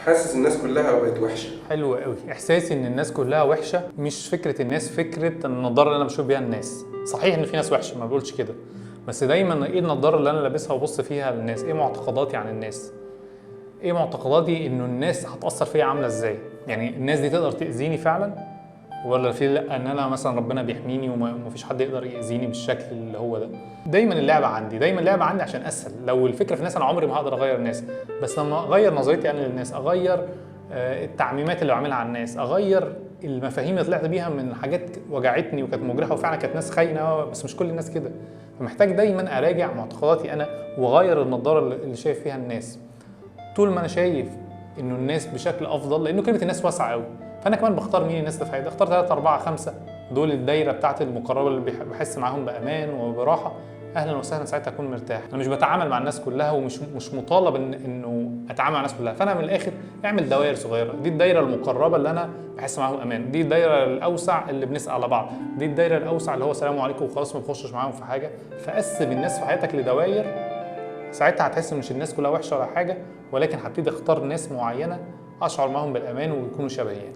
حاسس الناس كلها بقت وحشه. حلو قوي. احساسي ان الناس كلها وحشة مش فكرة الناس، فكرة النضارة اللي انا بشوف بيها الناس. صحيح ان في ناس وحشه، ما بقولش كده، بس دايما ايه النضارة اللي انا لابسها وابص فيها للناس؟ ايه معتقداتي عن الناس؟ ايه معتقداتي انه الناس هتاثر فيا عامله ازاي؟ يعني الناس دي تقدر تاذيني فعلا ولا في لا ان انا مثلا ربنا بيحميني ومفيش حد يقدر ياذيني بالشكل اللي هو ده. دايما اللعبة عندي، دايما اللعبة عندي عشان اسهل. لو الفكرة في الناس انا عمري ما هقدر اغير الناس، بس لما اغير نظريتي انا للناس، اغير التعميمات اللي بعملها على الناس، اغير المفاهيم اللي طلعت بيها من حاجات وجعتني وكانت مجرحه وفعلا كانت ناس خاينه، بس مش كل الناس كده. فمحتاج دايما اراجع معتقداتي انا واغير النظارة اللي شايف فيها الناس. طول ما انا شايف انه الناس بشكل افضل، لانه كلمة الناس واسعة قوي، فانا كمان بختار مين الناس اللي في حياتي. اختار 3 4 5 دول الدايرة بتاعتي المقربة اللي بحس معاهم بامان وبراحه، اهلا وسهلا، ساعتها اكون مرتاح. انا مش بتعامل مع الناس كلها ومش مش مطالب ان انه اتعامل مع الناس كلها. فانا من الاخر اعمل دوائر صغيرة، دي الدايرة المقربة اللي انا بحس معاهم امان، دي الدايرة الاوسع اللي بنسال على بعض، دي الدايرة الاوسع اللي هو سلام عليكم وخلاص ما بخشش معاهم في حاجة. فقسم الناس في حياتك لدواير، ساعتها هتحس مش الناس كلها وحشة ولا حاجة، ولكن هبتدي اختار ناس معينة اشعر معاهم بالامان ويكونوا شبهي يعني.